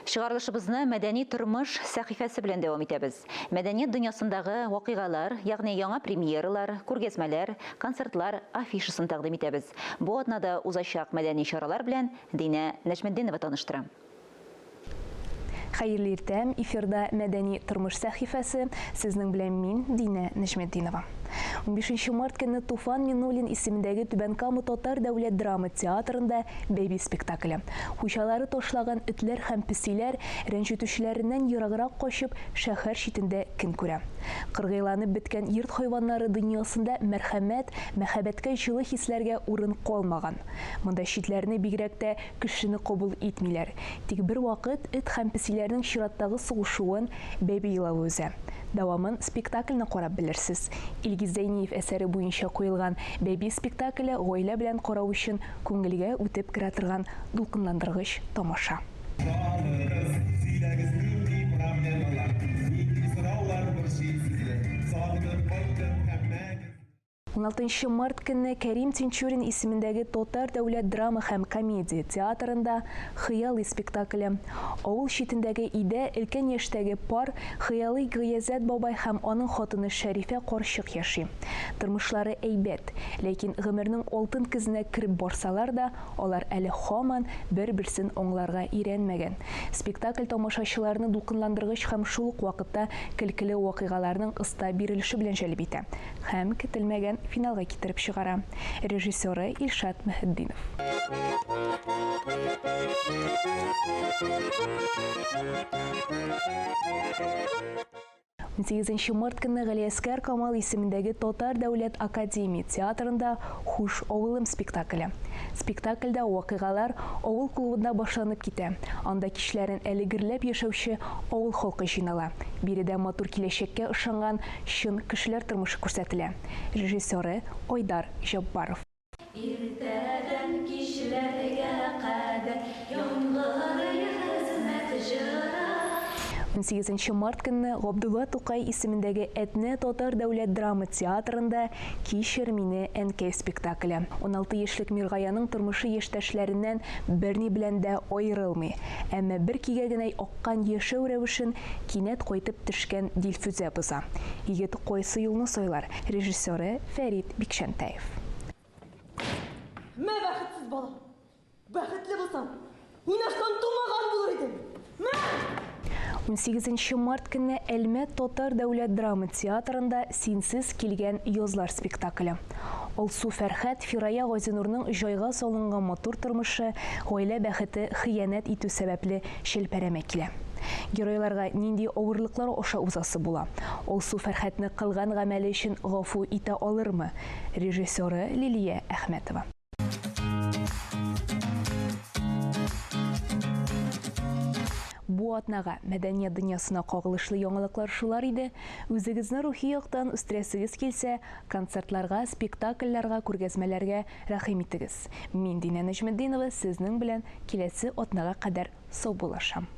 Чыгарылышыбызны Мәдәни тормыш сәхифәсе белән дәвам итәбез. Мәдәният дөньясындагы вакыйгалар, ягъни яңа премьералар, күргәзмәләр, концертлар афишасын тәкъдим итәбез. Бу атнада узачак мәдәни чаралар белән Динә Нәҗметдинова таныштыра. Хәерле иртә, эфирда Мәдәни тормыш сәхифәсе, сезнең белән мин, Динә Нәҗметдинова. 15 март көнне Туфан Миннуллин исемендәге Түбән Кама татар дәүләт драма театрында Бәби спектакле. Хуҗалары ташлаган этләр һәм песиләр, рәнҗетүчеләреннән ераграк качып, шәһәр читендә көн күрә. Кыргыйланып беткән йорт хайваннары дөньясында мәрхәмәт, мәхәббәткә җылы хисләргә урын калмаган. Монда читләрне, бигрәк тә кешене кабул итмиләр. Тик бервакыт эт һәм песиләрнең чираттагы сугышуын бәби елавы өзә. Дәвамын спектакльне карап белерсез. Илгиз Зәйниев әсәре буенча куелган Бәби спектакле гаилә белән карау өчен күңелгә үтеп керә торган дулкынландыргыч тамаша. Калыгыз, сөйләгез нинди проблемалар, нинди сораулар борчый сезне, сагынып кайттым һәммәгез. Уналтынчы март көнне Кәрим Тинчурин исемендәге Татар дәүләт драма һәм комедия театрында Хыялый спектакле. Авыл читендәге өйдә өлкән яшьтәге пар, хыялый Гыязәт бабай һәм аның хатыны Шәрифә карчык яши. Тормышлары әйбәт. Ләкин гомернең алтын көзенә кереп барсалар да, алар әле һаман бер-берсен аңларга өйрәнмәгән. Спектакль тамашачыларны дулкынландыргыч һәм шул ук вакытта көлкеле вакыйгаларның оста бирелеше белән җәлеп итә. Һәм көтелмәгән финалга китереп чыгара. Режиссеры Илшат Мөһетдинов. Унсигезенче март көнне Галиәсгар Камал исемендәге Татар дәүләт академия театрында Хуш, авылым спектакле. Спектакльдә вакыйгалар авыл клубында башланып китә. Анда кичләрен әле гөрләп яшәүче авыл халкы җыйнала. Биредә матур киләчәккә ышанган Чын кешеләр тормышы күрсәтелә. Режиссеры, Айдар Җаббаров. Иртәдән кичләргә кадәр яңгырый хезмәт җыры. Унсигезенче март көнне Габдулла Тукай исемендәге Әтнә татар дәүләт драма театрында Кичер мине, әнкәй спектакле. 16 яшьлек Миргаяның тормышы яшьтәшләреннән берни белән дә аерылмый. Әмма бер көйгә генә аккан яшәү рәвешен Кинәт кайтып төшкән Дилфүзә боза. Егет кайсы юлны сайлар? Режиссеры, Фәрит Бикчәнтәев. Мә, бәхетсез бала! Бәхетле булсам, уйнаштан тумаган булыр идем! Мә! Унсигезенче март көнне Әлмәт татар дәүләт драма театрында Синсез килгән язлар спектакле. Алсу Фәрхәт, Фирая Газинурның җайга салынган матур тормышы, гаилә бәхете хыянәт итү сәбәпле челпәрәмә килә. Геройларга нинди авырлыклар аша узасы була? Алсу Фәрхәтне кылган гамәле өчен гафу итә алырмы? Режиссеры, Лилия Әхмәтова. Бу атнага мәдәният дөньясына кагылышлы яңалыклар шулар иде. Үзегезне рухи яктан үстерәсегез килсә, концертларга, спектакльләргә, күргәзмәләргә рәхим итегез. Мин, Динә Нәҗметдинова, сезнең белән киләсе атнага кадәр саубуллашам.